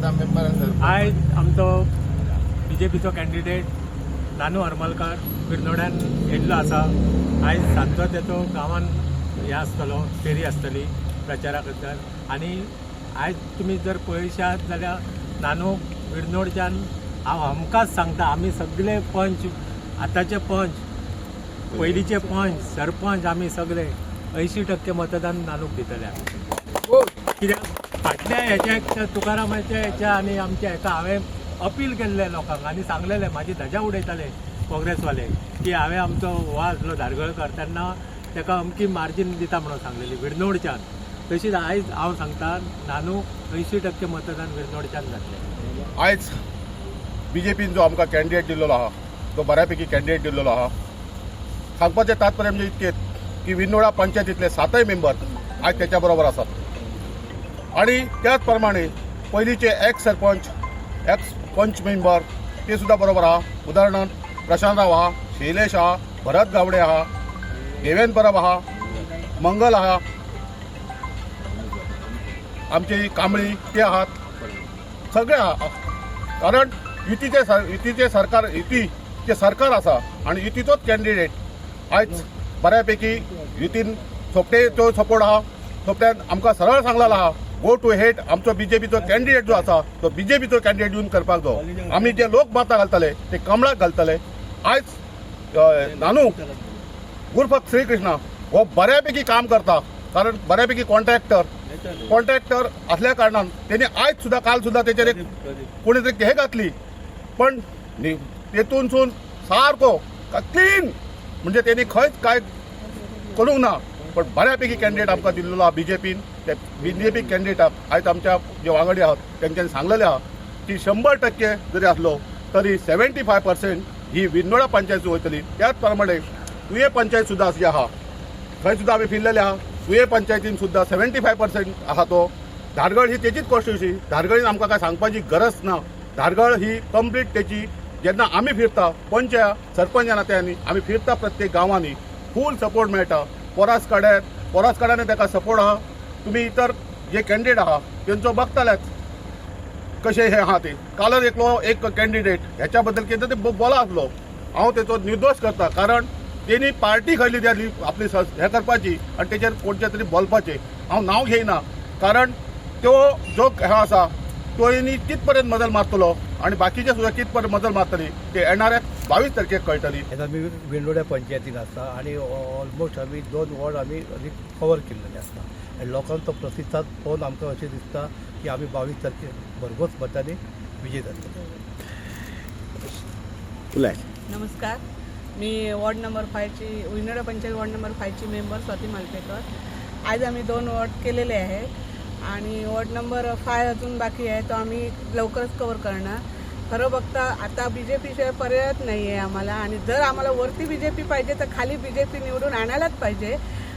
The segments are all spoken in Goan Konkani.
आतां मेंबर आनी आयज आमचो बीजेपीचो कॅन्डिडेट नानू हरमलकर विर्नोड्यान येयल्लो आसा. आयज सांजचो तेचो गांवान हें आसतलो, फेरी आसतली प्रचारा खातीर. आनी आयज तुमी जर पळयशात जाल्यार नानू विर्नोडच्यान हांव हमखास सांगता, आमी सगळे पंच, आतांचे पंच, पयलींचे पंच, सरपंच, आमी सगळे 80% मतदान नानूक दितले आमी. कित्याक फाटल्या हेच्या तुकारामाच्या हेच्या आनी आमच्या हेका हांवें अपील केल्लें लोकांक आनी सांगलेलें, म्हाजी धजा उडयताले काँग्रेसवाले की हांवें आमचो हो आसलो धारगळकर तेन्ना ताका अमकी मार्जीन दिता म्हणून सांगलेली विर्नोडच्यान. तशीच आयज हांव सांगता नानू 80% मतदान विर्नोडच्यान जातलें. आयज बीजेपीन जो आमकां कॅन्डिडेट दिल्लो आहा तो बऱ्यापैकी कॅन्डिडेट दिल्लो आहा. सांगपाचें तात्पर्य म्हणजे इतकें की विर्नोडा पंचायतींतले सातय मेंबर आयज तेच्या बरोबर आसात आनी त्याच प्रमाणे पयलींचे एक्स सरपंच, एक्स पंच मेंबर ते सुद्दां बरोबर आहा. उदाहरणार्थ प्रशांत राव आहा, शैलेश आहा, भरत गावडे आहा, देवेंद्र परब आहा, मंगल आहा, आमची कांबळी ते आहात, सगळे आहा. कारण युतीचे सरकार, युतीचे सरकार आसा आनी युतीचोच कॅन्डिडेट आयज बऱ्यापैकी युतीन सोपटेचो सपोर्ट आहा. सोपट्यान आमकां सरळ सांगलेलो आहा, गो टू हेड, आमचो बीजेपीचो कॅन्डिडेट जो आसा तो बीजेपीचो कॅन्डिडेट येवन करपाक जायो. आमी जे लोक मतां घालतले ते कमळाक घालतले. आयज नानू उर्फ श्रीकृष्णा हो बऱ्यापैकी काम करता, कारण बऱ्यापैकी कॉन्ट्रॅक्टर असल्या कारणान तेणी आयज सुद्दां, काल सुद्दां तेचेर एक कोणी तरी हे घातली, पण तेतूनसून सारको क्लीन म्हणजे तेणी खंयच काय करूंक ना. पण बऱ्यापैकी कॅन्डिडेट आमकां दिल्लो आहा बीजेपीन. ते बीजेपी कॅन्डिडेटाक आयज आमच्या जे वांगडी आहात तेंच्यांनी सांगलेलें आहा की 100% जरी आसलो तरी 75% ही विर्नोडा पंचायत वयतली. त्याच प्रमाणे तुये पंचायत सुद्दां जी आहा थंय सुद्दां आमी फिरलेले आहा. तुये पंचायतीन सुद्दां 75% आहा तो. धारगळ ही तेचीच कॉन्स्टिट्युन्सी, धारगळीन आमकां काय सांगपाची गरज ना. धारगळ ही कंप्लीट तेची. जेन्ना आमी फिरता, पंच सरपंच नात्यांनी आमी फिरता प्रत्येक गांवांनी, फूल सपोर्ट मेळटा. पोरास कडेन, पोरास कडेन ताका सपोर्ट आहा. तुमी इतर जे कॅन्डिडेट आहा तेंचो बघतालेच कशे हे आहा ते. कालच एकलो एक कॅन्डिडेट ह्याच्या बद्दल कितें ते बोला आसलो, हांव तेचो निर्दोश करता, कारण तेणी पार्टी खयली जाली आपली हे करपाची आनी तेचेर कोणच्या तरी बोलपाचें. हांव नांव घेयना, कारण त्यो जो हे आसा तो तेणी कित पर्यंत मजल मारतलो आनी बाकीचे सुद्दां कित पर्यंत मजल मारतली ते येणाऱ्या 22 तारखेक कळटली. आतां आमी वेंडोड्या पंचायतीन आसा आनी ऑलमोस्ट आमी दोन वॉर्ड आमी कवर केल्लेले आसा आनी लोकांचो प्रतिसाद पळोवन आमकां अशें दिसता की आमी 22 तारखेर भरघोस मतांनी विजय जातले. नमस्कार, मी वॉर्ड नंबर 5ची, विनोडा पंचायत वॉर्ड नंबर 5ची मेंबर स्वाती मालपेकर. आज आम्ही दोन वॉर्ड केलेले आहे आणि वॉर्ड नंबर 5 अजून बाकी आहे, तो आम्ही लवकरच कवर करणार. खरं बघता आता बीजेपीशिवाय पर्यायच नाही आहे आम्हाला आणि जर आम्हाला वरती बीजेपी पाहिजे तर खाली बीजेपी निवडून आणायलाच पाहिजे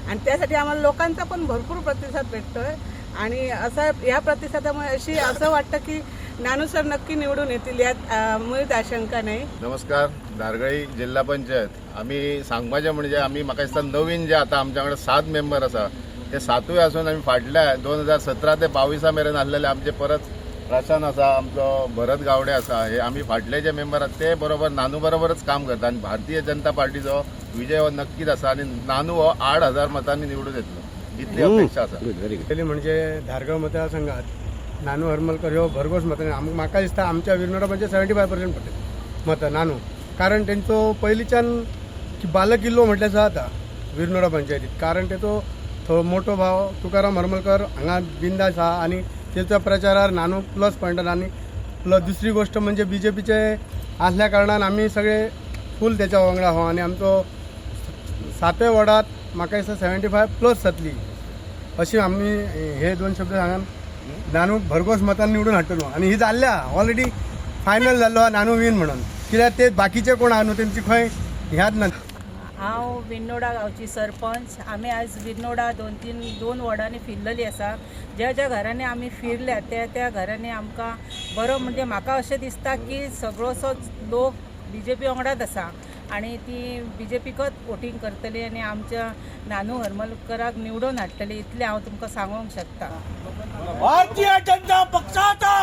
आणि त्यासाठी आम्हाला लोकांचा पण भरपूर प्रतिसाद भेटतो आहे आणि असा या प्रतिसादामुळे असं वाटतं की नानू सर नक्की निवडून येतील, यात मुळीच आशंका नाही. नमस्कार. धारगळी जिल्हा पंचायत आमी सांगपाचें म्हणजे आमी म्हाका दिसता नवीन जे आतां आमच्या वांगडा सात मेंबर आसा ते सातूय आसून आमी फाटल्या 2017 ते 22 मेरेन आसलेले आमचे परत प्रशांत आसा, आमचो भरत गावडे आसा, हे आमी फाटले जे मेंबर आसा ते बरोबर नानू बरोबरच काम करता आनी भारतीय जनता पार्टीचो विजय हो नक्कीच आसा आनी नानू हो 8000 मतांनी निवडून येतलो इतली अपेक्षा आसा. पयलीं म्हणजे धारगळ मतदारसंघात नानू हरमलकर ह्यो भरघोस मतांनी, म्हाका दिसता आमच्या विर्नोडा म्हणजे 75% पडटले मतां नानू, कारण तेंचो पयलींच्यान बालकिल्लो म्हटल्यार जाता विर्नोडा पंचायतीत, कारण तेचो थोडो मोठो भाव तुकाराम हरमलकर हांगा बिंदास आहा आनी तेच्या प्रचारार नानू प्लस पॉयंटान. आनी प्लस दुसरी गोश्ट म्हणजे बीजेपीचे आसल्या कारणान आमी सगळे फूल तेच्या वांगडा आहा आनी आमचो सातय वॉर्डात म्हाका दिसता 75+ जातली अशी आमी हे दोन शब्द सांगान नानू भरघोस मतान निवडून हाडटलो. आनी ही जाल्ल्या ऑलरेडी फायनल जाल्लो आहा नानू वीन म्हणून, कित्याक ते बाकीचे कोण आहा न्हू तेंची खंय ह्याच ना. हांव विर्नोडा गांवची सरपंच. आमी आयज विर्नोडा दोन तीन दोन वॉर्डांनी फिरलेली आसा. ज्या ज्या घरांनी आमी फिरल्या त्या त्या घरांनी आमकां बरो म्हणजे म्हाका अशें दिसता की सगळोसो लोक बीजेपी वांगडाच आसा आनी ती बीजेपीकच वोटींग करतली आनी आमच्या नानू हरमलकराक निवडून हाडटली, इतलें हांव तुमकां सांगूंक शकता. भारतीय जनता पक्षाचा.